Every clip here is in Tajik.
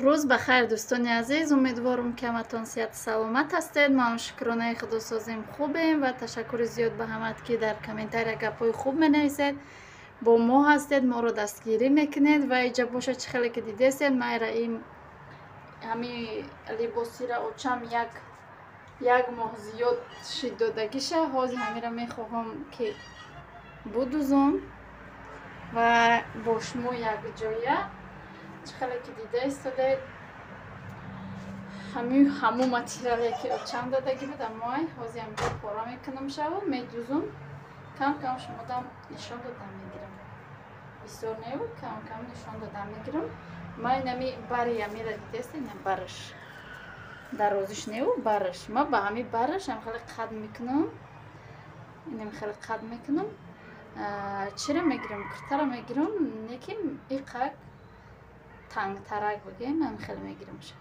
Рӯз ба хайр, дӯстони азиз. Умедворам, ки ҳаматон сиҳату саломат ҳастед. Мо ҳам шукронаи худо созем, хубем ва ташаккури зиёд ба ҳамат, ки дар комментария гапҳои хуб менависед, бо мо ҳастед, моро дастгирӣ мекунед. Ва иҷа боша, чӣ хеле ки дидестед, майра им ҳами либосира очам як моҳ зиёд шид додагиша. Ҳозир ҳамира мехоҳам, ки будузум ва бо шумо якҷоя. Чӣ хеле ки дида истодед, ҳамун материале ки очам додагӣ буд, аммоай ҳозир ҳамиҷо пора мекунам шаву медузум. Кам кам шумодам нишон додам мегирам, бисёр неву кам кам нишон додам мегирам. Ма инами бари амира дидеста, ина бараш дарозиш неву бараш. Ма ба ҳами бараш ҳам хеле қад мекунам, инам хеле қад мекунам. Чира мегирам, куртара мегирам, неки иқак тангтарак бигем, ам хеле мегирамша.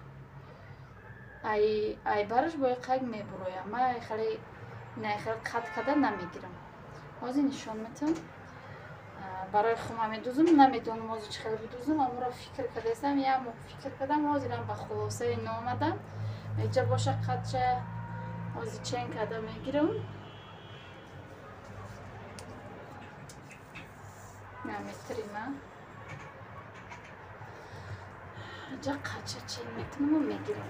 Ай бараш бо иқак мебуроям. Ма ай хеле ина хеле қад када намегирам. Ҳозир нишон метам. Барои хума медузум, намедонам ҳозир чӣ хеле бидузум, амуро фикр кардастам, як моҳ фикр кардам, ҳозирам ба хулосае наомадам. Иҷа боша қадча ҳозир чен карда мегирам. Наметрима. Иҷа қадча чен мекунаму мегирам.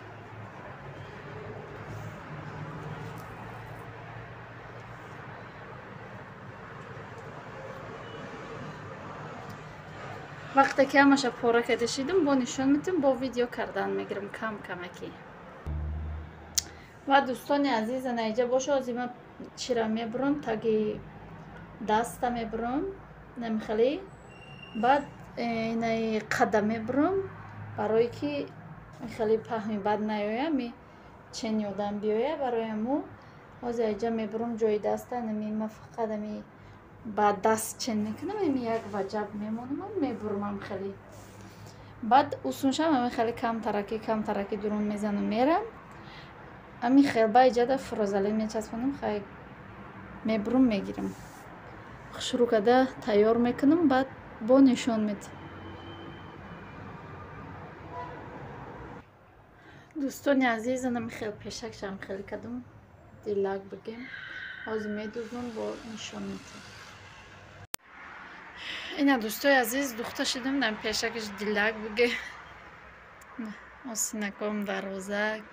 Вақте ки ҳамаша пора карда шидам, бо нишон метам, бо видео кардан мегирам кам камаки. Ва дӯстони азиз, ана иҷа боша, ҳозир ман чира мебурам, таги даста мебурам, намихелӣ, баъд инаи қада мебурам, барое ки хеле паҳми бад наёя, ми чен ёдам биёя. Барои ҳаму ҳозир иҷа мебурам ҷои даста, нами ма фақат ами ба даст чен мекунам, ами як ваҷаб мемонам, мебурмам хеле. Баъд усуншам ами хеле камтараки камтараки дурун мезанам, мерам. Ами хел ба иҷада фурозалин мечаспонам, хай мебурам, мегирам. Хушрӯ карда тайёр мекунам, баъд бо нишон медиҳам. Дӯстони азиз, анами хел пешакшам хеле кардам, дилак бигем. Ҳозир медузам, бо нишон медиҳам. Ина дӯстои азиз, духта шидам, дар пешакаш дилак бигем. Осинаком дарвозак.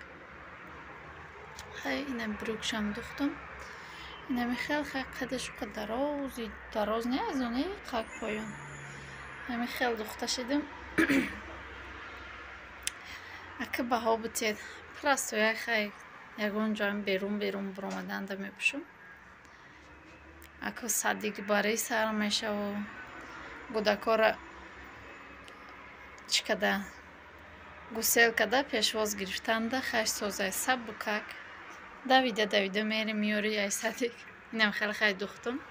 Хай ина брюкшам духтам. Инами хел хай қадаш қа дарози, дароз не аз оне қак поён. Ҳами хел духта шидам. Ака баҳо бутед. Просто як хай ягон ҷоям берун берун буромаданда мепӯшам. Ака садик бари сар мешаву гудакора чӣ када гусел када пешвоз гирифтанда хай созай сабукак. Давида давида мери миёри ай садик. Инам хеле хай духтум.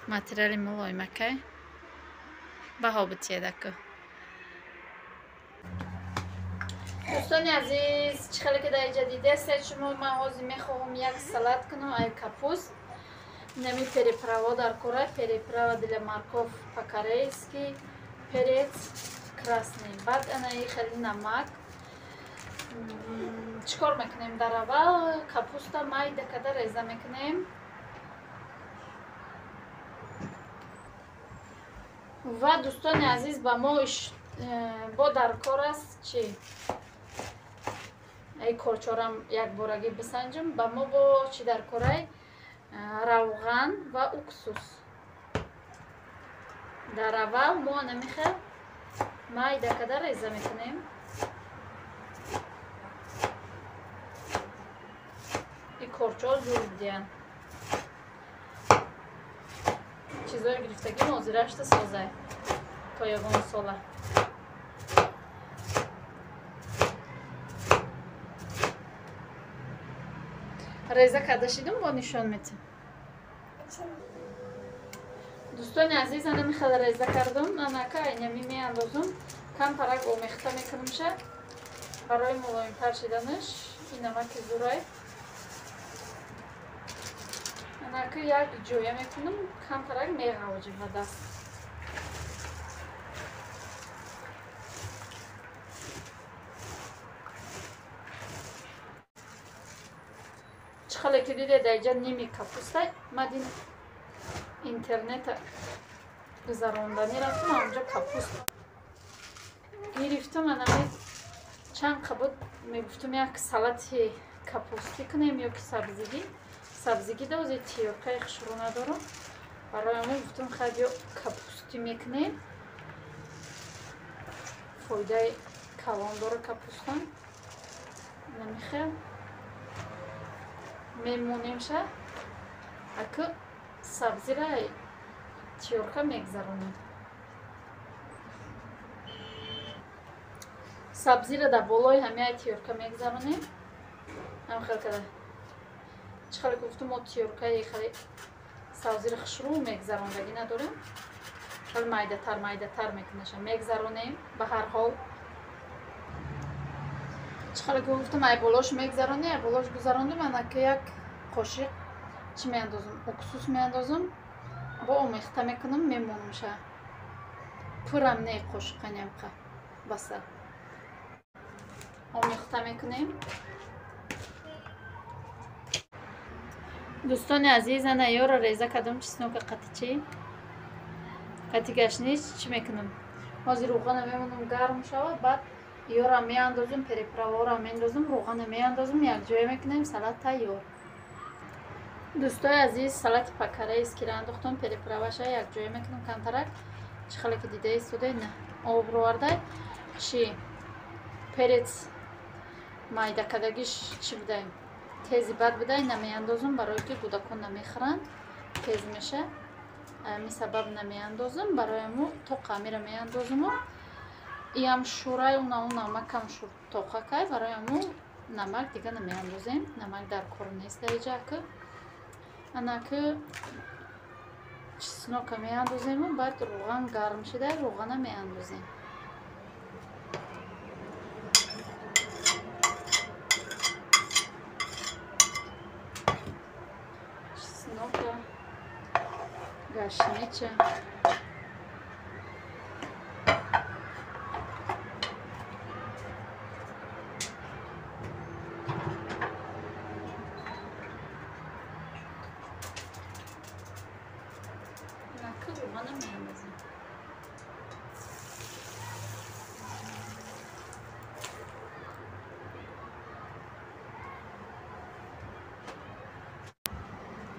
Материали мулоимакай. Баҳо бутед ака. Дӯстони азиз, чӣ хеле ки дар иҷа дидестед шумо, ман ҳозир мехоҳам як салат кунам ай капуст. Инами переправа дар кора, переправа для морков по-корейски, перец красный. Баъд анаи хеле намак. Чӣ кор мекунем? Дар аввал капуста майда карда реза мекунем. Ва дӯстони азиз, ба мо бо дар кор аст чӣ? Ай корчорам якборагӣ бисанҷам. Ба мо бо чӣ дар корай? Равған ва уксус. Дар аввал мо намихел майда карда реза мекунем. И корчо зур бидиҳанд. Чизои гирифтагӣ нозирашта созай то ягон сола. Реза карда шидум, бо нишон метем. Дӯстони азиз, ана михел реза кардум, анака инами меандозум, камтарак омехта мекунамша барои мулоимтар шиданаш. Инамаки зурай. Анака як ҷоя мекунам, камтарак меғавҷим ба даст. Хеле ки диде дар инҷа ними капуста. Ман дин интернета гузаронданӣ рафтам, онҷо капуст гирифтам. Анами чанд қабуд мегуфтам як салати капустӣ кунем ё ки сабзигӣ. Сабзигӣ дози тиёркаи хушрӯ надорам. Барои ҳамон гуфтам хай ё капустӣ мекунем. Фоидаи калон дора капустан. Намихел мемонемша. Аку сабзира тиёрка мегзаронем. Сабзира дар болои ҳамаи тиёрка мегзаронем. Ҳам хел када. Чӣ хеле гуфтам мо тиёркаи хеле сабзира хушрӯ мегзарондагӣ надорем. Хеле майдатар майдатар мекунаша. Мегзаронем ба ҳар ҳол. Чӣ хеле гуфтам ай болош мегзаронем, ай болош гузарондум, анака як қошиқ чӣ меандозам? Уксус меандозам. Бо омехта мекунам, мемонамша. Пурам не қошиқанямқа. Баса. Омехта мекунем. Дӯстони азиз, ана ёро реза кардам чеснока қатичи. Қати гашнич чӣ мекунам? Ҳозир рӯғана мемонам гарм шавад, баъд ёра меандозам, переправора меандозам, рӯғана меандозам, якҷоя мекунем, салат тайёр. Дӯстои азиз, салати пакараист ки андохтам, переправаша якҷоя мекунам камтарак. Чӣ хеле ки дида истодай, на об ровардай. Чи перец майда кардагиш чӣ будай? Тези бад будай, намеандозам, барое ки кӯдакон намехӯранд, тез меша. Ами сабаб намеандозам, барои мо тоқа амира меандозаму. Иам шурай, уна у намакам шур тоқа кай, барои мо намак дига намеандозем. Намак дар кор нест дар иҷа ака. Анаки чеснока меандозему, баъд рӯған гарм шуда, рӯғана меандозем. Чеснока, гашнича.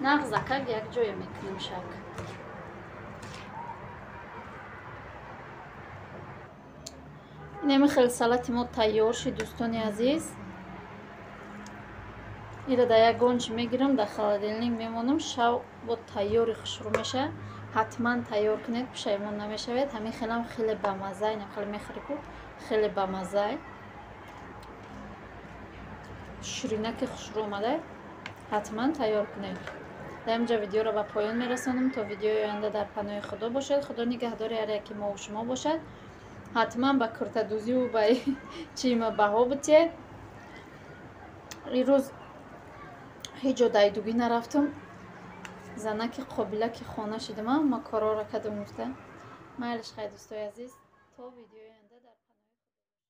Нағзакак якҷоя мекунем шак. Инами хел салати мо тайёр шуд, дӯстони азиз. Ира дар як гончи мегирам, дар холодильник мемонам, шав бо тайёри хушрӯ меша. Ҳатман тайёр кунед, пушаймон намешавед. Ҳамин хелам хеле бамаза, инам хеле мехӯри ку, хеле бамаза. Ширинаки хушрӯ омада. Ҳатман тайёр кунед. Дар инҷа видеоро ба поён мерасонам. То видеои оянда дар паноҳи Худо бошед. Худо нигаҳдори ҳар яки мо шумо бошад. Ҳатман ба куртадӯзиву ба чима баҳо битиед. Ирӯз ҳеҷ ҷо дайдугӣ нарафтам. Занаки қобила ки хона шидам, ма корҳоро кардам гуфта. Майлиш хай дӯстои азиз, то видеои